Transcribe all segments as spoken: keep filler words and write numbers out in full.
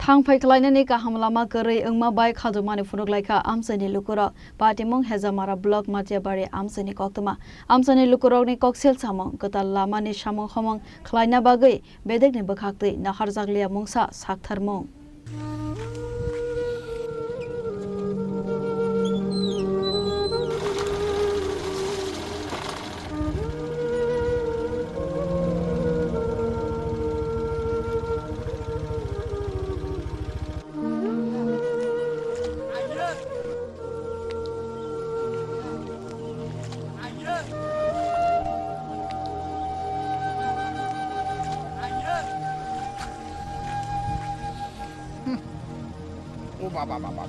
Thangphai khlainani kaham lama kwrwi wngma bai khajokmani phunuk laikha amchaini lukurok. Patimung Hejamara Block Matiabari amchaini koktwma. Amchaini lukurokni koksil samung kwtal lamani samung homung khlaina bagwi bedekni bwkhaktwi naharjakliya mungsa saktharmung. O baba, baba.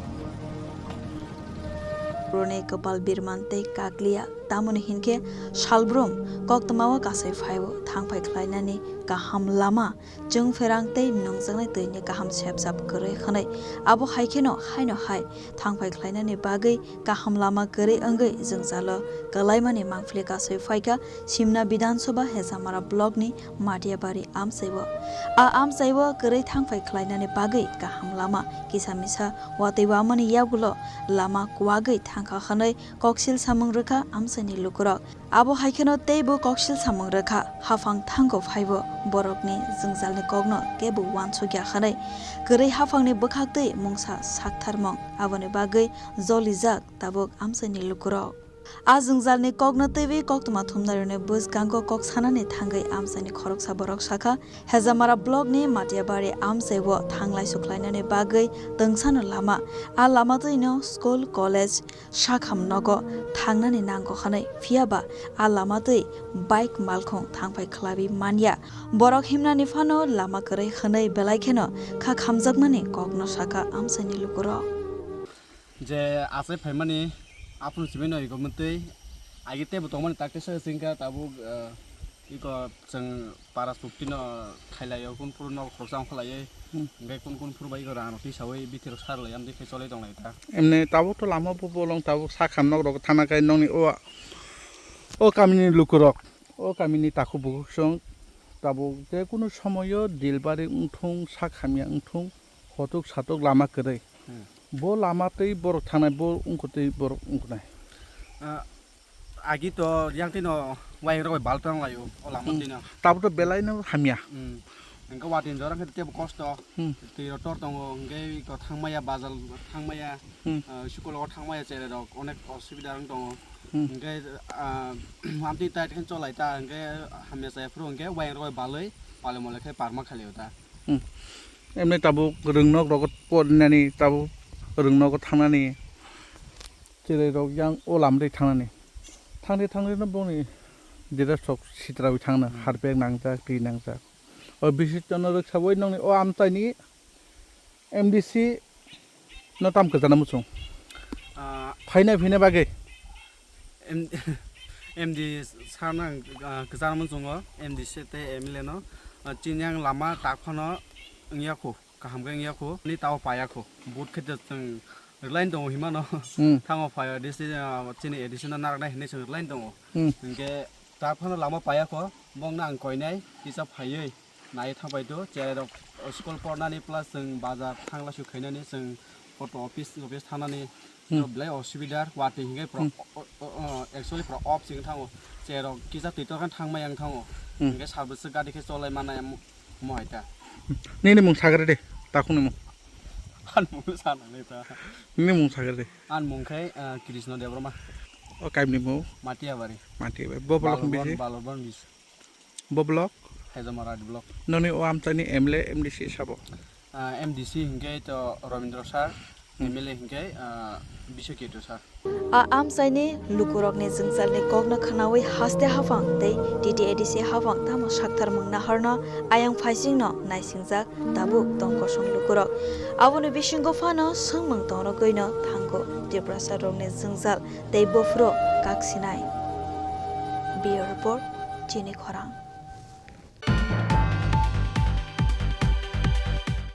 Boroni kwpal birman tei kakliya, tamoni hinkhe salbrum koktwmao kasai phaio thangphai khlainani kaham lama chwng pherang tei nungjaknai twini kaham sepsap kwrwi hwnwi. Abo hai kheno haino hai thangphai khlainani bagwi kaham lama kwrwi wngwi jwngjalo kwlaimani mangpili kasui phaikha Simna Bidhan Sabha Hejamara Block ni Matiabari amchaio. A amchaio kwrwi thangphai khlainani bagwi kaham lama kisa misa watwi wamani yagulo lama kuwagwi thangkha hwnwi koksil samung rwkha amchaini lukurok. Abo hai kheno teibo koksil samung rwkha, haphang thango phaibo borokni jwngjalni kokno kebo uansukya hwnwi. Kwrwi haphangni bwkhaktwi mungsa saktharmung, aboni bagwi jolijak tabuk amchaini lukurok. A jwngjalni kokno twiwi koktwma thumnairokni bwskango kok sanani thangwi amchaini khoroksa borok sakha, Hejamara Block ni Matiabari amchaio thanglai sukhlainani bagwi twngsano lama. A lama twino school, college, sakham nogo thangnani nango hwnwi, phiya ba a lama twi bike malkhung thangphai khlaiwi manya. Borok himnani phano lama kwrwi hwnwi belai kheno kha khamjakmani kokno sakha amchaini lukurok. Je achai phaimani aphuru simi no ego mwtwi agi tebo tongmani tak tesa singka tabuk, eh, iko chwng para chukti no khailaio, kun phuru nok khoroksa ongkha laiwi, hmm, hingke kun kun phuru bai iko rang rok tisawi bithi rok sar lai amtwi khe cholai tong lai ta. Emne tabuk to lama bo bolong tabuk sakham nok rok thana khe nokni o, o kamini lukurok, o kamini takhuk bukhuk song tabuk je kunu somoyo dilbari wngthung, sak hamya wngthung, hotuk satuk lama kwrwi. Hmm. Bo lama twi borok thangnai, bo wngkha twi borok wngkha nai. Ah, agi to yang twi no wayang rok bai bal tong laio, o lama twi no. Hmm. Tabuk to belai no hamya. Hmm. Hingke watwi ni jora khe tebo kosto. Hmm. Twi rok tor tongo, hingke iko thangmaya, bazar thangmaya, hmm, ah, school o thangmaya, cherai rok onek osubida wng tongo. Hmm. Hingke, ah, amtwi tai khe cholai ta, hingke hamya chaya phuru hingke wayang rok bai balwi pale mole khe parma khalio ta. Hmm. Emni tabuk rwngnok rogo porinani, tabuk rwngnogo thangnani, cherai rok yang o lamri thangnani. Thangri thangri no boni dress rok sitrawi thangna, hmm, harpek nangjak, twi nangjak. O bishisto no rwksawi nongni o amchaini M D C no tam kwchana muchung. Ah. Phaina phina bagwi. M-, M D sana, ah, kwchana muchungo, M D C tei M L A no, ah, chini ang lama tak phano wngya kho, kaham khe wngya kho, ni tao paya kho, vote khe chwng rwlaini tongo himano, hmm, thango phai A D C, ah, chini A D C no narwknai hinwi chwng rwlaini tongo. Hmm. Hinkhe tak phano lama paya kho, bongno ang koinai kisa phaiwi. Nai thangbai do, cherai rok school pornani plus chwng bazar thangla su khainani chwng photo office, office thangnani, hmm, no belai osubidar, watwi hinkhe pro-, hmm, o-, o-, o-, actually pro off sing thango, cherai rok kisa twi torkhan thangmai ang thango, hmm, hinkhe sarbwswk gari khe cholai manai mo, mo hai ta. Nini mung sagre de, takhukni mung. An mung sa nang ta. Nini mung sagre de. An mung khai, ah, Krishna Debbarma. O kaimni mung? Matiabari. Matiabari. Bo bolok Balurban, bisi? Balurban bisi. Bo block? Hezamara block. Noni o amchaini M L A, M D C sabo? Ah, M D C hinkhe to Robindra sir, hmm, M L A hinkhe, ah, Biswa Ketu sir. A amchaini lukurokni jwngjalni kokno khwnawi haste haphang tei T T A D C haphang tamo sakthar mung naharno ayang phaisingno naisingjak tabuk tong kosong lukurok. Aboni bisingo phano swngmung tongrogwino thango Tiprasa rokni jwngjal tei bophuro kaksinai. Bureau Report, Chini Khorang.